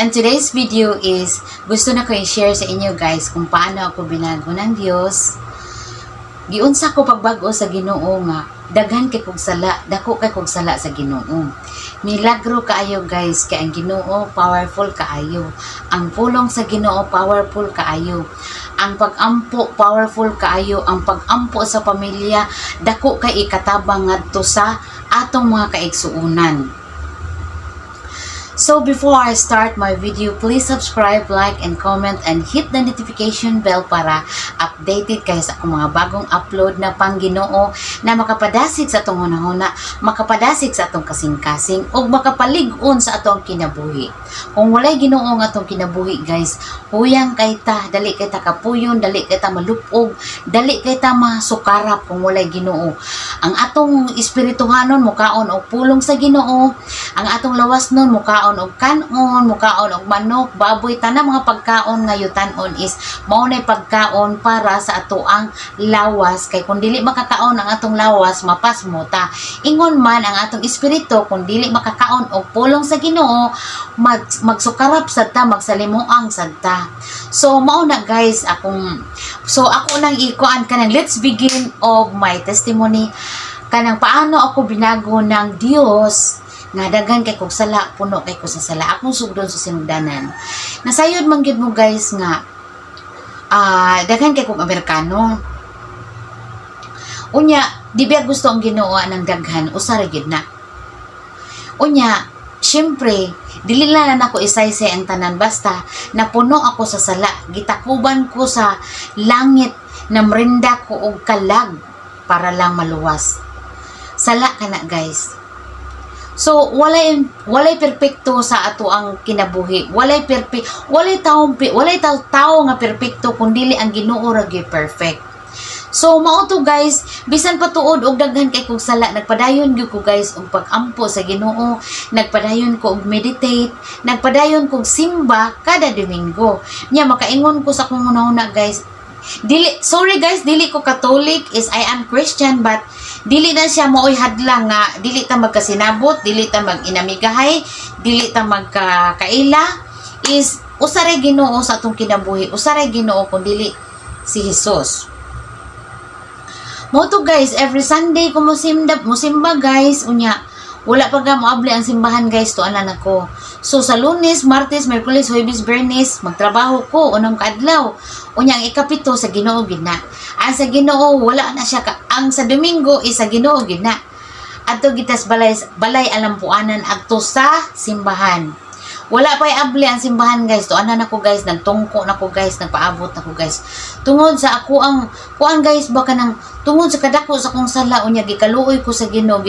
And today's video is gusto na ko i-share sa inyo, guys, kung paano ako binago ng Diyos. Giunsa ko pagbag-o sa Ginoo nga daghan kay kog sala, dako kay kog sala sa Ginoo. Milagro kaayo, guys, kay ang Ginoo powerful kaayo. Ang pulong sa Ginoo powerful kaayo. Ang pag-ampo powerful kaayo, ang pag-ampo sa pamilya dako kay ikatabang ngadto sa atong mga kaigsuonan. So before I start my video, please subscribe, like, and comment, and hit the notification bell para updated kayo sa akong mga bagong upload na pang-Ginoo na makapadasig sa atong hunahuna, makapadasig sa atong kasing-kasing, ug makapalig-on sa atong kinabuhi. Kung walay Ginoo nga atong kinabuhi, guys, huyang kay ta, dali kay ta kapuyon, dali kay ta malupog, dali kay ta masukarap kung walay Ginoo. Ang atong espirituhanon mukaon og pulong sa Ginoo, ang atong lawas nun mukaon og kanon, mukaon og manok, baboy, tanang mga pagkaon nga yutanon is mao nay pagkaon para sa ato ang lawas, kay kung dili makakaon ang atong lawas, mapasmo ta. Ingon man ang atong espiritu, kung dili makakaon og pulong sa Ginoo, magsukarap sad ta, magsalimuang sad ta. So mao na, guys, akong so ako nang ikuan kanang let's begin of my testimony, kanang paano ako binago ng Dios nga daghan kay kog sala, puno kay ko sa sala. Akong sugdon sa sinugdanan. Nasayod man gyud mo, guys, nga daghan kay kog Amerikano. Unya, di ba gusto ang Ginoo ng daghan, usa ra gyud na. Unya, syempre, dili na nako isaysay ang tanan, basta napuno ako sa sala, gitakuban ko sa langit, namrinda ko og kalag para lang maluwas. Sala ka na, guys. So walay perpekto sa ato ang kinabuhi. Walay perfect, walay tao tao nga perpekto kun dili ang Ginoo ra gyud perfect. So mao to, guys, bisan pa tuod og daghan kay kog sala, nagpadayon gyud ko, guys, og pag-ampo sa Ginoo, nagpadayon ko og meditate, nagpadayon kog simba kada Domingo. Nya makaingon ko sa akong hunahuna, guys, dili, sorry guys, dili ko Catholic, is I am Christian, but dili na siya maoy hadlang nga dili ta magkasinabot, dili ta mag-inamigahay, dili ta magkakaila, is usa ray Ginoo sa atong kinabuhi, usa ray Ginoo kun dili si Jesus. Mao to, guys, every Sunday ko musimba, guys, unya wala pa ga moabli ang simbahan, guys, tuanan ako. So sa Lunes, Martes, Miyerkules, Huwebes, Biyernes, magtrabaho ko unang kaadlaw. Unya ang ikapito sa Ginoo gid na. Ang sa Ginoo wala na siya ka, ang sa Domingo is sa Ginoo gid na. Adto gitas balay balay alampuanan adto sa simbahan. Wala pa abli ang simbahan, guys. Tuanan ako, guys, nagtungko na ko, guys, nagpaabot na ko, guys. Tungod sa ako ang kuan, guys, baka nang tungod sa kadako sa akong sala, unya gikaluoy ko sa Ginoo,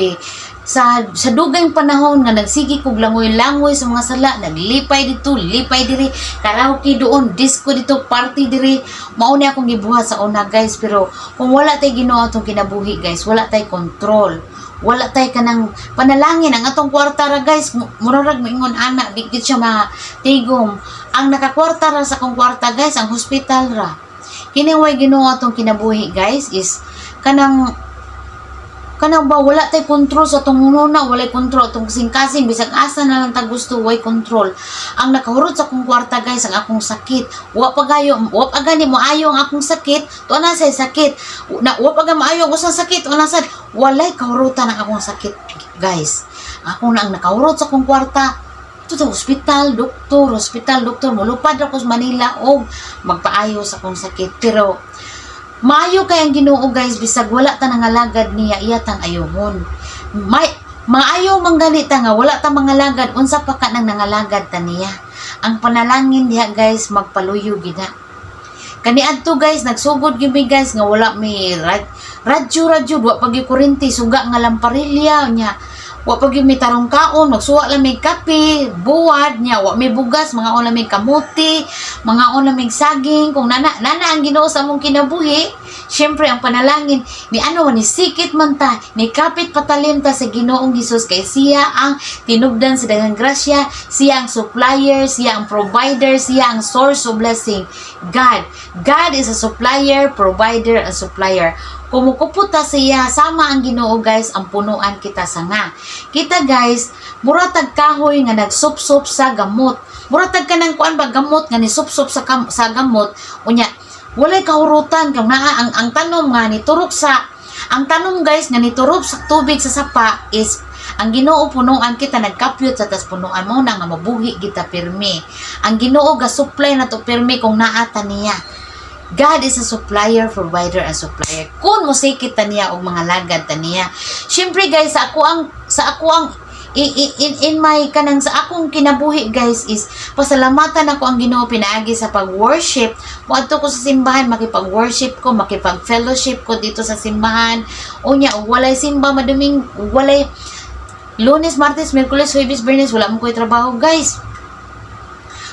sa dugay panahon nga nagsige kog langoy-langoy sa mga sala, naglipay dito, lipay diri, karaoke doon, disco dito, party diri. Mao ni akong gibuhat sa una, guys, pero kung wala tay Ginoo atong kinabuhi, guys, wala tay control. Wala tay kanang panalangin ang atong kwarta ra, guys, murag moingon ana, di gid siya matigom. Ang nakakwarta ra sa akong kwarta, guys, ang hospital ra. Kini way Ginoo atong kinabuhi, guys, is kanang kanang ba wala tay control sa atong hunahuna, walay control atong kasing-kasing, bisag asa na lang ta gusto, way control. Ang nakahurot sa akong kwarta, guys, ang akong sakit. Wa pa gayo, wa pa gani mo ayo ang akong sakit, tuwa na say sakit. Na wa pa ga maayo ang usang sakit, tuwa na sad walay kahurutan ang akong sakit, guys. Ako na ang nakahurot sa akong kwarta to sa hospital, doktor, hospital, doktor, mulupad ako sa Manila og magpaayo sa akong sakit. Pero maayo kay ang Ginoo, guys, bisag wala ta nangalagad niya, iya tang ayuhon. May maayo man gani ta nga wala ta mangalagad, unsa pa ka nang nangalagad ta niya. Ang panalangin diha, guys, magpaluyo gina. Kaniadto, guys, nagsugod gyud mi, guys, nga wala mi radyo radyo, wa pa gyud kuryente, suga nga lamparilya nya. Wa pa gyud mi tarong kaon, magsuwa lang mi kape, buwad nya, wa mi bugas, mga lang mi kamuti, mga lang mi saging, kung nana nana ang Ginoo sa among kinabuhi, syempre ang panalangin ni ano ni sikit man ta, ni kapit patalim ta sa Ginoong Hesus kay siya ang tinubdan sa daghang grasya, siya ang supplier, siya ang provider, siya ang source of blessing. God is a supplier, provider, and supplier. Kung mukupot ta siya sama ang Ginoo, guys, ang punuan kita sa nga. Kita, guys, mura tag kahoy nga nagsupsop sa gamot. Mura tag kanang kuan ba, gamot nga nisupsop sa gamot. Unya walay kahurutan kung naa ang tanom nga niturok sa ang tanom, guys, nga niturok sa tubig sa sapa is ang Ginoo. Punuan kita, nagkapyot sa tas punuan mo na nga mabuhi kita pirmi. Ang Ginoo ga supply na to pirmi kung naa ta niya. God is a supplier, provider, and supplier. Kung mosikit ta niya og mga lagad ta niya. Syempre, guys, sa ako ang in my kanang sa akong kinabuhi, guys, is pasalamatan ako ang Ginoo pinaagi sa pag-worship. Moadto ko sa simbahan, makipag-worship ko, makipag-fellowship ko dito sa simbahan. Unya og walay simba maduming, walay Lunes, Martes, Miyerkules, Huwebes, Biyernes, wala mo ko'y trabaho, guys.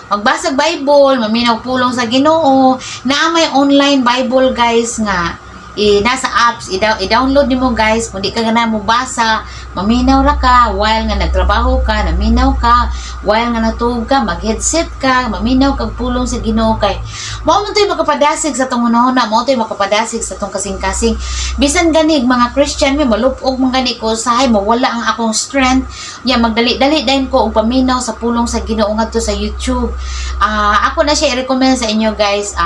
Magbasa Bible, maminaw pulong sa Ginoo. Naa may online Bible, guys, nga nasa apps, i-download nimo, guys. Kung di ka gana mo basa, maminaw ra ka while nga nagtrabaho ka, naminaw ka while nga natug ka, mag-headset ka, maminaw kag pulong sa Ginoo kay mao man to'y makapadasig sa atong hunahuna, mao to'y makapadasig sa atong kasing-kasing. Bisan ganig mga Christian mi, malupog man gani ko usahay, mawala ang akong strength. Nya magdali-dali dayon ko og paminaw sa pulong sa Ginoo ngadto sa YouTube. Ako na siya i-recommend sa inyo, guys.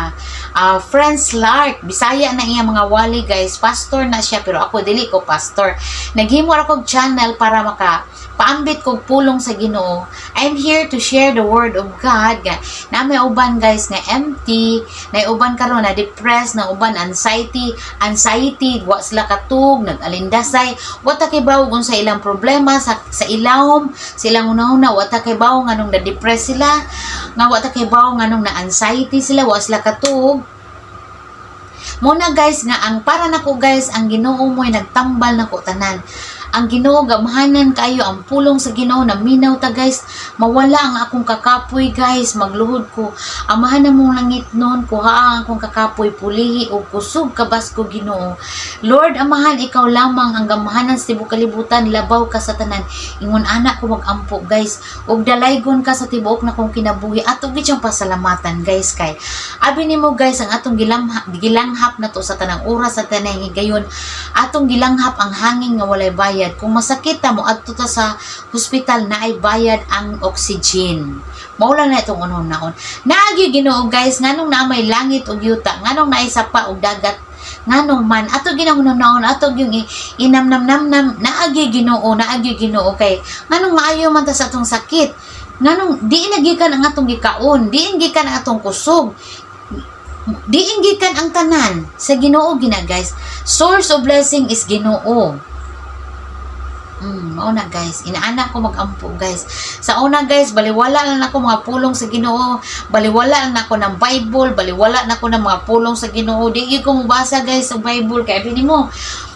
Friends Lark, Bisaya na iya mga wali, guys. Pastor na siya, pero ako dili ko pastor. Naghimo ra kog channel para maka paambit kog pulong sa Ginoo. I'm here to share the word of God. Na may uban, guys, nga empty, na uban karon na depressed, na uban anxiety, anxiety, wa sila katug, nag-alindasay, wa ta kibaw kung sa ilang problema sa ilawom, silang una-una, wa ta kibaw nganong na-depress sila, nga wa ta kibaw nganong na anxiety sila, wa sila katug. Muna, guys, nga ang para nako, guys, ang Ginoo mo'y nagtambal nako tanan. Ang Ginoo gamhanan kayo, ang pulong sa Ginoo naminaw ta, guys, mawala ang akong kakapoy, guys, magluhod ko. Amahan na mong langit noon, kuha ang akong kakapoy, pulihi og kusog kabas ko, Ginoo. Lord Amahan, ikaw lamang ang gamhanan sa tibuok kalibutan, labaw ka sa tanan. Ingon ana ko magampo, guys, ug dalaygon ka sa tibuok na kong kinabuhi. Ato gid siyang pasalamatan, guys, kay abi nimo, guys, ang atong gilanghap na to sa tanang oras, sa tanang higayon, atong gilanghap ang hangin nga walay bayad. Kung masakit ta, mo adto ta sa hospital, naay bayad ang oxygen. Mao lang na itong unong naon. Naagi Ginoo, guys, nganong naa may langit ug yuta, nganong naay sapa ug dagat, nganong man ato ginahunahon, ato yung inamnam-namnam, naagi Ginoo, naagi Ginoo kay nganong maayo man ta sa atong sakit, nganong di nagikan ang atong gikaon, di gikan ang atong kusog, diin gikan ang tanan? Sa Ginoo gina, guys. Source of blessing is Ginoo. Mao na, guys. Inaana ko magampo, guys. Sa una, guys, baliwala lang ako mga pulong sa Ginoo, baliwala lang ako ng Bible, baliwala na ako ng mga pulong sa Ginoo. Di gyud ko mobasa, guys, sa Bible kay abi nimo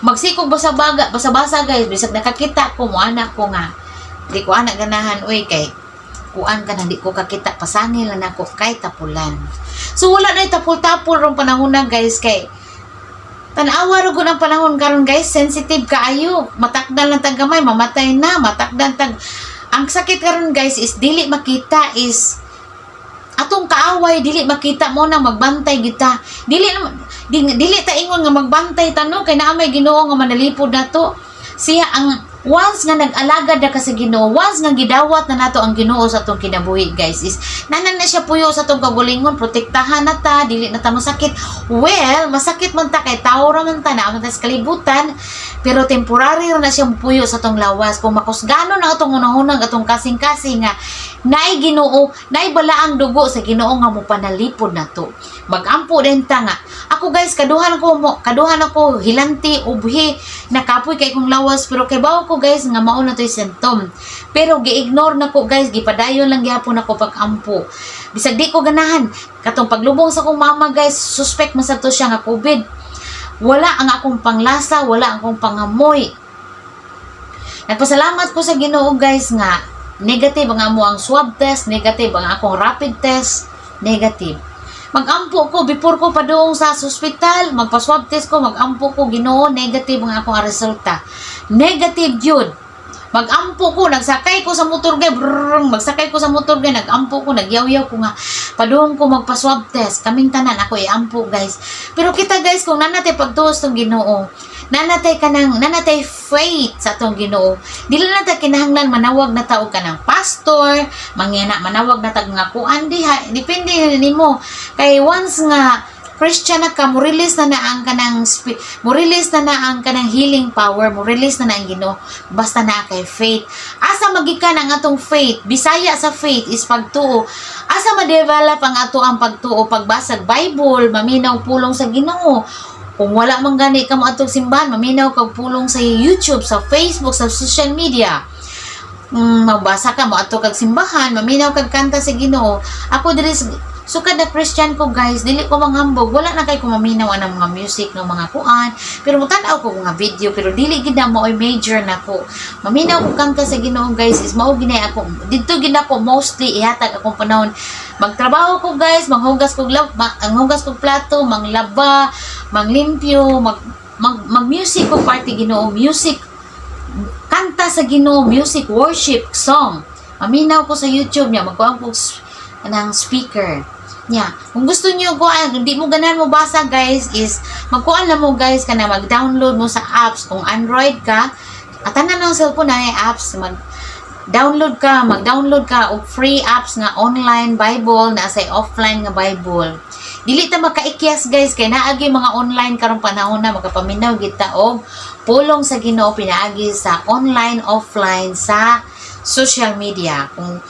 magsikog basa baga, basa-basa, guys, bisag nakakita ko mo anak ko nga di ko ana ganahan uy, kay kuan ka na di ko kakita, pasangil na nako kay tapulan. So wala na tapul-tapul rong panahon na, guys, kay tan-awa ra gud ang panahon karon, guys, sensitive kaayo. Matakdan lang tag gamay, mamatay na, matakdan tag. Ang sakit karon, guys, is dili makita, is atong kaaway dili makita mo nang magbantay kita. Dili dili ta ingon nga magbantay ta, no, kay naa may Ginoo nga manalipod nato. Siya ang once nga nag-alagad na ka sa Ginoo, once nga gidawat na nato ang Ginoo sa atong kinabuhi, guys, is nanan na siya puyo sa atong kaugalingon, protektahan na ta, dili na ta masakit. Well, masakit man ta kay tao ra man ta, naa man ta sa kalibutan, pero temporary ra na siya puyo sa atong lawas. Kung makusgano na atong unahunang atong kasing-kasing nga naay Ginoo, naay balaang dugo sa Ginoo nga mopanalipod nato. Magampo din ta nga. Ako, guys, kaduhan ako hilanti, ubhi, nakapoy kay kong lawas, pero kay bawo ko, guys, nga mao na to'y symptom. Pero gi-ignore na ko, guys, gipadayon lang gihapon ako pag-ampo. Bisag di ko ganahan, katong paglubong sa akong mama, guys, suspect man sad to siya nga COVID. Wala ang akong panglasa, wala ang akong pangamoy. Nagpasalamat ko sa Ginoo, guys, nga negative ang amo ang swab test, negative ang akong rapid test, negative. Magampo ko before ko padung sa ospital, magpa-swab test ko, magampo ko, "Ginoo, negative ang akong resulta." Negative jud. Magampo ko, nagsakay ko sa motor gay, brrrr, magsakay ko sa motor gay, nagampo ko, nagyaw-yaw ko nga, Padung ko magpa-swab test. Kaming tanan ako iampo, guys. Pero kita, guys, kung naa na tay pagtuo sa Ginoo, naa na tay faith sa atong Ginoo. Dili na ta kinahanglan manawag na ta og kanang pastor, mangyana manawag na tag nga kuan diha, depende nimo. Kay once nga Christian na ka, mo release na na ang kanang healing power, mo release na na ang Ginoo basta naa kay faith. Asa magikan ang atong faith? Bisaya sa faith is pagtuo. Asa ma-develop ang ato ang pagtuo? Pagbasag Bible, maminaw pulong sa Ginoo. Kung wala man gani ka mo atong simbahan, maminaw kag pulong sa YouTube, sa Facebook, sa social media. Mabasa ka mo ato kag simbahan, maminaw kag kanta sa Ginoo. Ako diri sukad na Christian ko, guys, dili ko manghambog, wala na kay ko maminaw ang mga music ng mga kuan, pero mutan-aw ko mga video, pero dili gid na mao'y major nako. Maminaw ko kanta sa Ginoo, guys, is mao ginay ako. Didto gid ako mostly ihatag akong panahon. Magtrabaho ko, guys, manghugas kog ang hugas kog plato, manglaba, manglimpyo, mag music ko party Ginoo, music kanta sa Ginoo, music, worship song. Maminaw ko sa YouTube niya, magkuhan ko ng speaker. Nya, kung gusto niyo kuan, hindi mo ganahan mo basa, guys, is magkuan lang mo, guys, kana mag-download mo sa apps kung Android ka. At tanan ng cellphone na ay apps, mag-download ka og free apps nga online Bible na sa offline nga Bible. Dili ta makaikyas, guys, kay naagi mga online karong panahon na makapaminaw kita og pulong sa Ginoo pinaagi sa online, offline, sa social media. Kung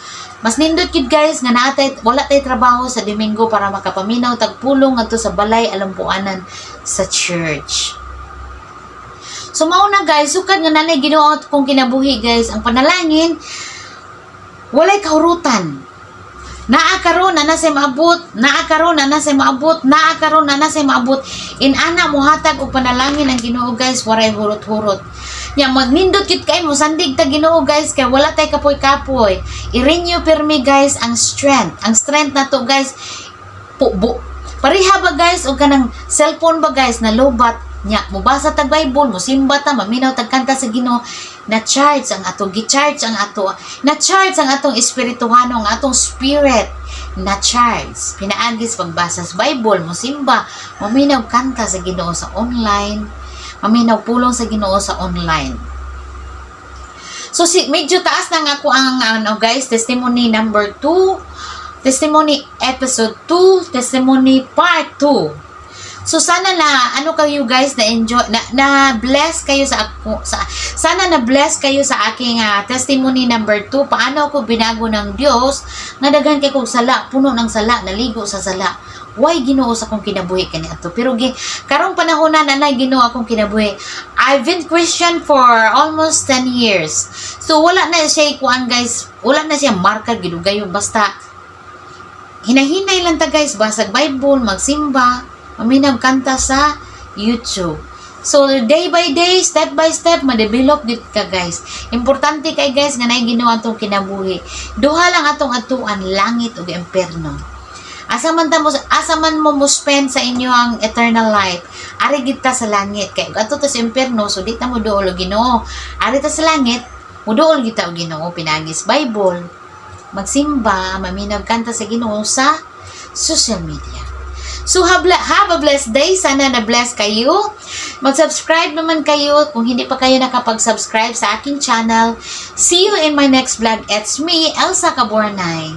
mas nindot gid, guys, nga naa tay wala tay trabaho sa Domingo para makapaminaw tag pulong ngadto sa balay alampuanan sa church. So mao na, guys, sukad nga nanay Ginoo kong kinabuhi, guys, ang panalangin walay kahurutan. Naa karon na say maabot, naa karon na say maabot, naa karon na say maabot. In-ana mohatag og panalangin ang Ginoo, guys, waray hurot-hurot. Nya magnindot gid kay mo sandig ta Ginoo, guys, kay wala tay kapoy-kapoy. I-renew pirmi, guys, ang strength. Ang strength nato, guys, bu, pareha ba, guys, og kanang cellphone ba, guys, na lobat nya mobasa tag Bible, mosimba ta, maminaw tag kanta sa Ginoo, na charge ang ato, gi-charge ang ato, na charge ang atong espirituhano, ang atong spirit na charge pinaagi sa pagbasa sa Bible, mosimba, maminaw kanta sa Ginoo sa online, maminaw pulong sa Ginoo sa online. So si medyo taas na nga ako ang ano, guys, testimony number 2, testimony episode 2, testimony part 2. So sana na ano kayo, guys, na enjoy na, na bless kayo sa ako sa sana na bless kayo sa aking testimony number 2, paano ako binago ng Dios nga daghan kay kog sala, puno ng sala, naligo sa sala. Why Ginoo sa akong kinabuhi kani ato? Pero gi karong panahon na nanay Ginoo akong kinabuhi. I've been Christian for almost 10 years. So wala na siya kuan, guys, wala na siya marka gidugayon, basta hinahinay lang ta, guys, basag Bible, magsimba, maminaw kanta sa YouTube. So day by day, step by step, ma-develop gid ka, guys. Importante kay, guys, nga naay Ginoo atong kinabuhi. Duha lang atong atuan, langit ug impierno. Asa man mo spend sa inyo ang eternal life? Ari gid ta sa langit kay adto ta sa impierno, so di ta mo duol og Ginoo. Ari ta sa langit, muduol kita og Ginoo pinaagi sa Bible. Magsimba, maminaw kanta sa Ginoo sa social media. So have a blessed day. Sana na-bless kayo. Mag-subscribe naman kayo kung hindi pa kayo nakapag-subscribe sa aking channel. See you in my next vlog. It's me, Elsa Cabornay.